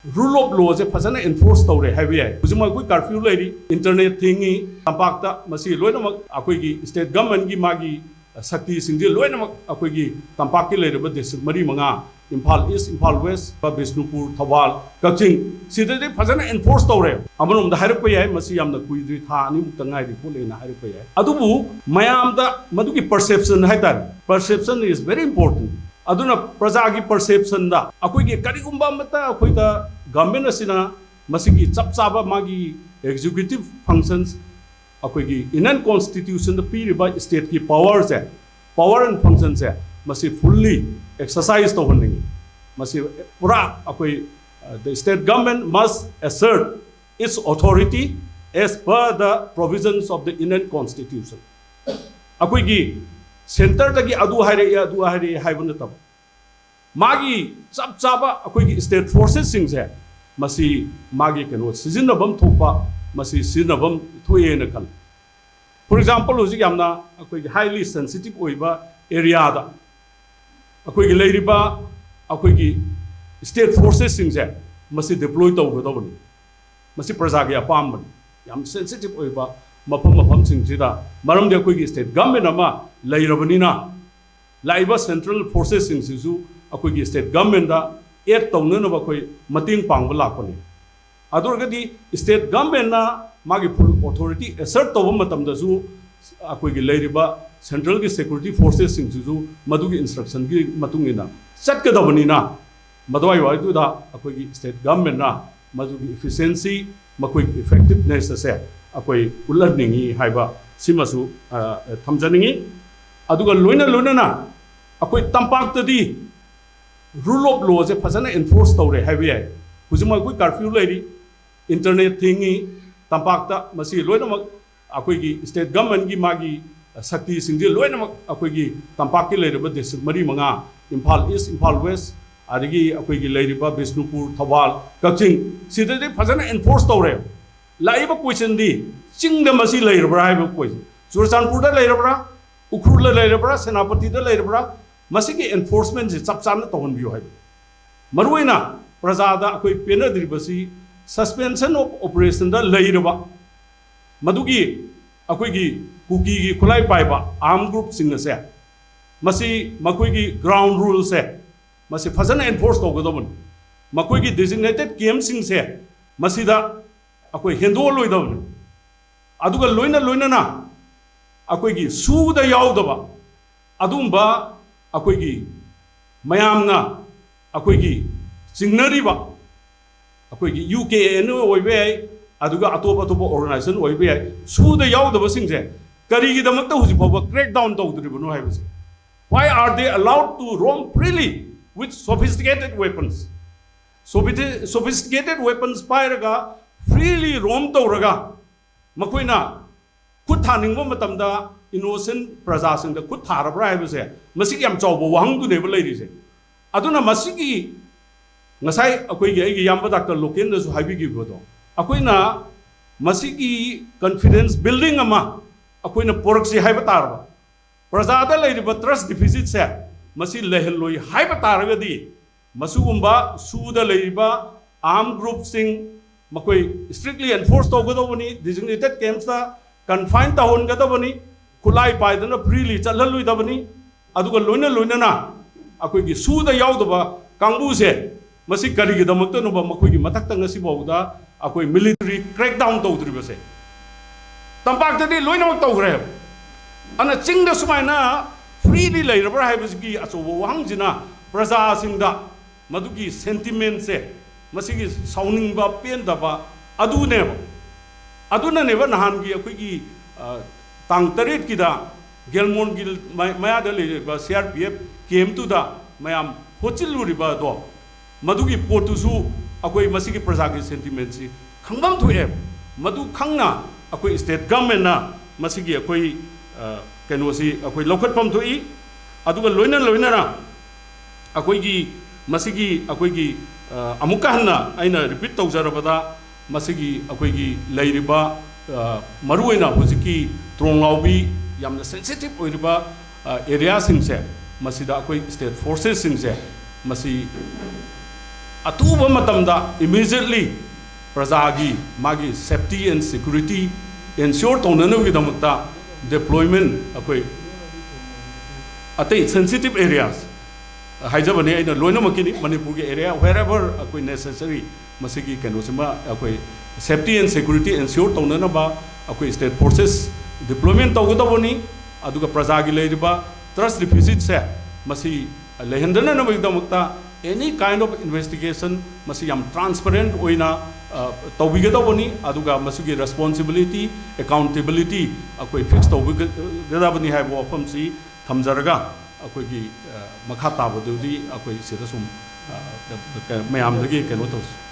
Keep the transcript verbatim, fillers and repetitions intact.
Rule of law ꯁꯦ ꯐꯖꯅ enforce ꯇꯧꯔꯦ ꯍꯥꯏꯕ ꯌꯥꯏ꯫ ꯍꯧꯖꯤꯛꯃꯛ ꯑꯩꯈꯣꯏ curfew ꯂꯩꯔꯤ, internet ꯊꯤꯡꯉꯤ, ꯇꯝꯄꯥꯛꯇ꯫ ꯃꯁꯤ ꯂꯣꯏꯅꯃꯛ ꯑꯩꯈꯣꯏꯒꯤ state government ꯀꯤ ꯃꯥꯒꯤ ꯁꯛꯇꯤꯁꯤꯡꯁꯦ ꯂꯣꯏꯅꯃꯛ ꯑꯩꯈꯣꯏꯒꯤ ꯇꯝꯄꯥꯛꯀꯤ ꯂꯩꯔꯤꯕ district ꯃꯔꯤ ꯃꯉꯥ, ꯏꯝꯐꯥꯜ ꯏꯁ, ꯏꯝꯐꯥꯜ ꯋꯦꯁ, ꯕꯤꯁꯅꯨꯄꯨꯔ, ꯊꯧꯕꯥꯜ, ꯀꯛꯆꯤꯡ, ꯁꯤꯗꯗꯤ ꯐꯖꯅ enforce ꯇꯧꯔꯦ꯫ ꯑꯃꯔꯣꯝꯗ ꯍꯥꯏꯔꯛꯄ ꯌꯥꯏ, ꯃꯁꯤ ꯌꯥꯝꯅ ꯀꯨꯏꯗ꯭ꯔꯤ, ꯊꯥ ꯑꯅꯤꯃꯨꯛꯇ ꯉꯥꯏꯔꯤ ꯈꯣꯠꯂꯦꯅ ꯍꯥꯏꯔꯛꯄ ꯌꯥꯏ꯫ ꯑꯗꯨꯕꯨ ꯃꯌꯥꯝꯗ ꯃꯗꯨꯒꯤ perception ꯍꯥꯏꯇꯥꯔꯦ, perception is very important꯫ ꯑꯗꯨꯅ ꯄ꯭ꯔꯖꯥꯒꯤ perception ꯗ ꯑꯩꯈꯣꯏꯒꯤ ꯀꯔꯤꯒꯨꯝꯕ ꯑꯃꯠꯇ ꯑꯩꯈꯣꯏꯗ government ꯑꯁꯤꯅ ꯃꯁꯤꯒꯤ ꯆꯞ ꯆꯥꯕ ꯃꯥꯒꯤ executive functions, ꯑꯩꯈꯣꯏꯒꯤ Indian Constitution ꯗ ꯄꯤꯔꯤꯕ state ꯀꯤ power say, power and function ꯁꯦ, ꯃꯁꯤ fully exercise ꯇꯧꯍꯟꯅꯤꯡꯉꯤ꯫ ꯃꯁꯤ ꯄꯨꯔꯥ ꯑꯩꯈꯣꯏ, uh, the state government must assert its authority as per the provisions of the Indian Constitution꯫ ꯑꯩꯈꯣꯏꯒꯤ centre ꯗꯒꯤ ꯑꯗꯨ ꯍꯥꯏꯔꯛꯑꯦ, ꯑꯗꯨ ꯍꯥꯏꯔꯛꯑꯦ ꯍꯥꯏꯕ ꯅꯠꯇꯕ, ꯃꯥꯒꯤ ꯆꯞ ꯆꯥꯕ ꯑꯩꯈꯣꯏꯒꯤ state forces ꯁꯤꯡꯁꯦ, ꯃꯁꯤ ꯃꯥꯒꯤ ꯀꯩꯅꯣ ꯁꯤꯖꯤꯟꯅꯐꯝ ꯊꯣꯛꯄ, ꯃꯁꯤ ꯁꯤꯖꯤꯟꯅꯐꯝ ꯊꯣꯛꯑꯦꯅ ꯈꯜꯂꯤ꯫ For example, ꯍꯧꯖꯤꯛ ꯌꯥꯝꯅ ꯑꯩꯈꯣꯏꯒꯤ highly sensitive ꯑꯣꯏꯕ area ꯗ ꯑꯩꯈꯣꯏꯒꯤ ꯂꯩꯔꯤꯕ ꯑꯩꯈꯣꯏꯒꯤ state forces ꯁꯤꯡꯁꯦ ꯃꯁꯤ deploy ꯇꯧꯒꯗꯕꯅꯤ꯫ ꯃꯁꯤ ꯄ꯭ꯔꯖꯥꯒꯤ ꯑꯄꯥꯝꯕꯅꯤ꯫ ꯌꯥꯝ sensitive ꯑꯣꯏꯕ ꯃꯐꯝ ꯃꯐꯝꯁꯤꯡꯁꯤꯗ, ꯃꯔꯝꯗꯤ ꯑꯩꯈꯣꯏꯒꯤ state government ꯑꯃ ꯂꯩꯔꯕꯅꯤꯅ, ꯂꯥꯛꯏꯕ central forces ꯁꯤꯡꯁꯤꯁꯨ ꯑꯩꯈꯣꯏꯒꯤ state government ꯇ aid ꯇꯧꯅꯅꯕ ꯑꯩꯈꯣꯏ ꯃꯇꯦꯡ ꯄꯥꯡꯕ ꯂꯥꯛꯄꯅꯤ꯫ ꯑꯗꯨ ꯑꯣꯏꯔꯒꯗꯤ state government ꯅ ꯃꯥꯒꯤ full authority assert ꯇꯧꯕ ꯃꯇꯝꯗꯁꯨ ꯑꯩꯈꯣꯏꯒꯤ ꯂꯩꯔꯤꯕ central ꯒꯤ security forces ꯁꯤꯡꯁꯤꯁꯨ ꯃꯗꯨꯒꯤ instruction ꯒꯤ ꯃꯇꯨꯡ ꯏꯟꯅ ꯆꯠꯀꯗꯕꯅꯤꯅ, ꯃꯗꯨꯋꯥꯏ ꯋꯥꯏꯗꯨꯗ ꯑꯩꯈꯣꯏꯒꯤ state government ꯅ ꯃꯗꯨꯒꯤ efficiency, ꯃꯈꯣꯏꯒꯤ effectiveness ꯑꯁꯦ ꯑꯩꯈꯣꯏ ꯎꯠꯍꯟꯅꯤꯡꯉꯤ ꯍꯥꯏꯕ ꯁꯤꯃꯁꯨ, ꯑ, ꯊꯝꯖꯅꯤꯡꯉꯤ꯫ ꯑꯗꯨꯒ ꯂꯣꯏꯅ ꯂꯣꯏꯅꯅ ꯑꯩꯈꯣꯏ ꯇꯝꯄꯥꯛꯇꯗꯤ rule of law ꯁꯦ ꯐꯖꯅ enforce ꯇꯧꯔꯦ ꯍꯥꯏꯕ ꯌꯥꯏ꯫ ꯍꯧꯖꯤꯛꯃꯛ ꯑꯩꯈꯣꯏ curfew ꯂꯩꯔꯤ, internet ꯊꯤꯡꯉꯤ ꯇꯝꯄꯥꯛꯇ꯫ ꯃꯁꯤ ꯂꯣꯏꯅꯃꯛ ꯑꯩꯈꯣꯏꯒꯤ state government ꯀꯤ ꯃꯥꯒꯤ ꯁꯛꯇꯤꯁꯤꯡꯁꯦ ꯂꯣꯏꯅꯃꯛ ꯑꯩꯈꯣꯏꯒꯤ ꯇꯝꯄꯥꯛꯀꯤ ꯂꯩꯔꯤꯕ district ꯃꯔꯤ ꯃꯉꯥ, ꯏꯝꯐꯥꯜ ꯏꯁ, ꯏꯝꯐꯥꯜ ꯋꯦꯁ, ꯑꯗꯒꯤ ꯑꯩꯈꯣꯏꯒꯤ ꯂꯩꯔꯤꯕ ꯕꯤꯁꯅꯨꯄꯨꯔ, ꯊꯧꯕꯥꯜ, ꯀꯛꯆꯤꯡ, ꯁꯤꯗꯗꯤ ꯐꯖꯅ enforce ꯇꯧꯔꯦ꯫ ꯂꯥꯛꯏꯕ question ꯗꯤ, ꯆꯤꯡꯗ ꯃꯁꯤ ꯂꯩꯔꯕ꯭ꯔꯥ ꯍꯥꯏꯕ question꯫ ꯆꯨꯔꯆꯥꯟꯄꯨꯔꯗ ꯂꯩꯔꯕ꯭ꯔꯥ, ꯎꯈ꯭ꯔꯨꯜꯗ ꯂꯩꯔꯕ꯭ꯔꯥ, ꯁꯦꯅꯥꯄꯇꯤꯗ ꯂꯩꯔꯕ꯭ꯔꯥ, ꯃꯁꯤꯒꯤ enforcement ꯁꯦ ꯆꯞ ꯆꯥꯅ ꯇꯧꯍꯟꯕꯤꯌꯨ ꯍꯥꯏꯕ꯫ ꯃꯔꯨꯑꯣꯏꯅ ꯄ꯭ꯔꯖꯥꯗ ꯑꯩꯈꯣꯏ ꯄꯦꯟꯅꯗ꯭ꯔꯤꯕꯁꯤ, suspension of operationꯗ ꯂꯩꯔꯕ ꯃꯗꯨꯒꯤ ꯑꯩꯈꯣꯏꯒꯤ ꯀꯨꯀꯤꯒꯤ ꯈꯨꯠꯂꯥꯏ ꯄꯥꯏꯕ armed groupꯁꯤꯡ ꯑꯁꯦ, ꯃꯁꯤ ꯃꯈꯣꯏꯒꯤ ground ruleꯁꯦ ꯃꯁꯤ ꯐꯖꯅ enforce ꯇꯧꯒꯗꯕꯅꯤ꯫ ꯃꯈꯣꯏꯒꯤ designated campꯁꯤꯡꯁꯦ ꯃꯁꯤꯗ ꯑꯩꯈꯣꯏ ꯍꯦꯟꯗꯣꯛꯍꯜꯂꯣꯏꯗꯕꯅꯤ꯫ ꯑꯗꯨꯒ ꯂꯣꯏꯅ ꯂꯣꯏꯅꯅ ꯑꯩꯈꯣꯏꯒꯤ ꯁꯨꯗ ꯌꯥꯎꯗꯕ ꯑꯗꯨꯒꯨꯝꯕ ꯑꯩꯈꯣꯏꯒꯤ ꯃꯌꯥꯝꯅ ꯑꯩꯈꯣꯏꯒꯤ ꯆꯤꯡꯅꯔꯤꯕ ꯑꯩꯈꯣꯏꯒꯤ ꯌꯨ ꯀꯦ ꯑꯦꯟ ꯑꯣꯏꯕ ꯌꯥꯏ, ꯑꯗꯨꯒ ꯑꯇꯣꯞ ꯑꯇꯣꯞꯄ organization ꯑꯣꯏꯕ ꯌꯥꯏ, ꯁꯨꯗ ꯌꯥꯎꯗꯕꯁꯤꯡꯁꯦ ꯀꯔꯤꯒꯤꯗꯃꯛꯇ ꯍꯧꯖꯤꯛ ꯐꯥꯎꯕ crackdown ꯇꯧꯗ꯭ꯔꯤꯕꯅꯣ ꯍꯥꯏꯕꯁꯦ? Why are they allowed to roam freely with sophisticated weapons? Sophisti- sophisticated weapons ꯄꯥꯏꯔꯒ freely roam ꯇꯧꯔꯒ ꯃꯈꯣꯏꯅ ꯈꯨꯠ ꯊꯥꯅꯤꯡꯕ ꯃꯇꯝꯗ innocent ꯄ꯭ꯔꯖꯥꯁꯤꯡꯗ ꯈꯨꯠ ꯊꯥꯔꯕ꯭ꯔꯥ ꯍꯥꯏꯕꯁꯦ ꯃꯁꯤꯒꯤ ꯌꯥꯝ ꯆꯥꯎꯕ ꯋꯥꯍꯪꯗꯨꯅꯦꯕ ꯂꯩꯔꯤꯁꯦ꯫ ꯑꯗꯨꯅ ꯃꯁꯤꯒꯤ ꯉꯁꯥꯏ ꯑꯩꯈꯣꯏꯒꯤ ꯑꯩꯒꯤ ꯏꯌꯥꯝꯕ ꯗꯥꯛꯇꯔ ꯂꯣꯀꯦꯟꯅꯁꯨ ꯍꯥꯏꯕꯤꯈꯤꯕꯗꯣ, ꯑꯩꯈꯣꯏꯅ ꯃꯁꯤꯒꯤ confidence building ꯑꯃ ꯑꯩꯈꯣꯏꯅ ꯄꯨꯔꯛꯁꯤ ꯍꯥꯏꯕ ꯇꯥꯔꯕ, ꯄ꯭ꯔꯖꯥꯗ ꯂꯩꯔꯤꯕ trust deficitꯁꯦ ꯃꯁꯤ ꯂꯩꯍꯜꯂꯣꯏ ꯍꯥꯏꯕ ꯇꯥꯔꯒꯗꯤ, ꯃꯁꯤꯒꯨꯝꯕ ꯁꯨꯗ ꯂꯩꯔꯤꯕ armed groupꯁꯤꯡ ꯃꯈꯣꯏ strictly enforce ꯇꯧꯒꯗꯧꯕꯅꯤ꯫ Designated campsꯇ confine ꯇꯧꯍꯟꯒꯗꯕꯅꯤ꯫ ꯈꯨꯠꯂꯥꯏ ꯄꯥꯏꯗꯅ freely ꯆꯠꯍꯜꯂꯣꯏꯗꯕꯅꯤ꯫ ꯑꯗꯨꯒ ꯂꯣꯏꯅ ꯂꯣꯏꯅꯅ ꯑꯩꯈꯣꯏꯒꯤ ꯁꯨꯗ ꯌꯥꯎꯗꯕ ꯀꯥꯡꯕꯨꯁꯦ ꯃꯁꯤ ꯀꯔꯤꯒꯤꯗꯃꯛꯇꯅꯣꯕ ꯃꯈꯣꯏꯒꯤ ꯃꯊꯛꯇ ꯉꯁꯤꯐꯥꯎꯗ ꯑꯩꯈꯣꯏ military crackdown ꯇꯧꯗ꯭ꯔꯤꯕꯁꯦ? ꯇꯝꯄꯥꯛꯇꯗꯤ ꯂꯣꯏꯅꯃꯛ ꯇꯧꯈ꯭ꯔꯦꯕ꯫ ꯑꯗꯨꯅ ꯆꯤꯡꯗ ꯁꯨꯃꯥꯏꯅ freely ꯂꯩꯔꯕ꯭ꯔꯥ ꯍꯥꯏꯕꯁꯤꯒꯤ ꯑꯆꯧꯕ ꯋꯥꯍꯪꯁꯤꯅ ꯄ꯭ꯔꯖꯥꯁꯤꯡꯗ ꯃꯗꯨꯒꯤ sentimentꯁꯦ, ꯃꯁꯤꯒꯤ ꯁꯥꯎꯅꯤꯡꯕ, ꯄꯦꯟꯗꯕ ꯑꯗꯨꯅꯦꯕ꯫ ꯑꯗꯨꯅꯅꯦꯕ ꯅꯍꯥꯟꯒꯤ ꯑꯩꯈꯣꯏꯒꯤ, ꯑ, ꯇꯥꯡ ꯇꯔꯦꯠꯀꯤꯗ ꯒꯦꯜꯃꯣꯟꯒꯤ ꯃ- ꯃꯌꯥꯗ ꯂꯩꯔꯤꯕ C R P F campꯇꯨꯗ ꯃꯌꯥꯝ ꯍꯣꯠꯆꯤꯜꯂꯨꯔꯤꯕ ꯑꯗꯣ, ꯃꯗꯨꯒꯤ ꯄꯣꯠꯇꯨꯁꯨ ꯑꯩꯈꯣꯏ ꯃꯁꯤꯒꯤ ꯄ꯭ꯔꯖꯥꯒꯤ sentimentꯁꯤ ꯈꯪꯐꯝ ꯊꯣꯛꯑꯦ꯫ ꯃꯗꯨ ꯈꯪꯅ ꯑꯩꯈꯣꯏ state governmentꯅ ꯃꯁꯤꯒꯤ ꯑꯩꯈꯣꯏ, ꯑ, ꯀꯩꯅꯣꯁꯤ ꯑꯩꯈꯣꯏ ꯂꯧꯈꯠꯐꯝ ꯊꯣꯛꯏ꯫ ꯑꯗꯨꯒ ꯂꯣꯏꯅ ꯂꯣꯏꯅꯅ ꯑꯩꯈꯣꯏꯒꯤ ꯃꯁꯤꯒꯤ ꯑꯩꯈꯣꯏꯒꯤ, ꯑ, ꯑꯃꯨꯛꯀ ꯍꯟꯅ ꯑꯩꯅ repeat ꯇꯧꯖꯔꯕꯗ, ꯃꯁꯤꯒꯤ ꯑꯩꯈꯣꯏꯒꯤ ꯂꯩꯔꯤꯕ, ꯑ, ꯃꯔꯨꯑꯣꯏꯅ ꯍꯧꯖꯤꯛꯀꯤ ꯇ꯭ꯔꯣꯡꯂꯥꯎꯕꯤ ꯌꯥꯝꯅ sensitive ꯑꯣꯏꯔꯤꯕ, ꯑ, areaꯁꯤꯡꯁꯦ, ꯃꯁꯤꯗ ꯑꯩꯈꯣꯏ state forcesꯁꯤꯡꯁꯦ ꯃꯁꯤ ꯑꯊꯨꯕ ꯃꯇꯝꯗ immediately ꯄ꯭ꯔꯖꯥꯒꯤ ꯃꯥꯒꯤ safety and security ensure ꯇꯧꯅꯅꯕꯒꯤꯗꯃꯛꯇ deployment ꯑꯩꯈꯣꯏ ꯑꯇꯩ sensitive areas ꯍꯥꯏꯖꯕꯅꯤ ꯑꯩꯅ ꯂꯣꯏꯅꯃꯛꯀꯤꯅꯤ, ꯃꯅꯤꯄꯨꯔꯒꯤ area wherever ꯑꯩꯈꯣꯏ necessary ꯃꯁꯤꯒꯤ ꯀꯩꯅꯣꯁꯤꯃ ꯑꯩꯈꯣꯏ safety and security ensure ꯇꯧꯅꯅꯕ ꯑꯩꯈꯣꯏ state forces deployment ꯇꯧꯒꯗꯧꯕꯅꯤ꯫ ꯑꯗꯨꯒ ꯄ꯭ꯔꯖꯥꯒꯤ ꯂꯩꯔꯤꯕ trust deficitꯁꯦ ꯃꯁꯤ ꯂꯩꯍꯟꯗꯅꯕꯒꯤꯗꯃꯛꯇ any kind of investigation ꯃꯁꯤ ꯌꯥꯝ transparent ꯑꯣꯏꯅ ꯑ, ꯇꯧꯕꯤꯒꯗꯧꯕꯅꯤ꯫ ꯑꯗꯨꯒ ꯃꯁꯤꯒꯤ responsibility, accountability ꯑꯩꯈꯣꯏ fix ꯇꯧꯕꯤꯒꯗꯕꯅꯤ ꯍꯥꯏꯕ ꯋꯥꯐꯝꯁꯤ ꯊꯝꯖꯔꯒ ꯑꯩꯈꯣꯏꯒꯤ ꯑ, ꯃꯈꯥ ꯇꯥꯕꯗꯨꯗꯤ ꯑꯩꯈꯣꯏ ꯁꯤꯗ ꯁꯨꯝ ꯑ, ꯀ- ꯀ- ꯃꯌꯥꯝꯗꯒꯤ ꯀꯩꯅꯣ ꯇꯧꯁꯤ꯫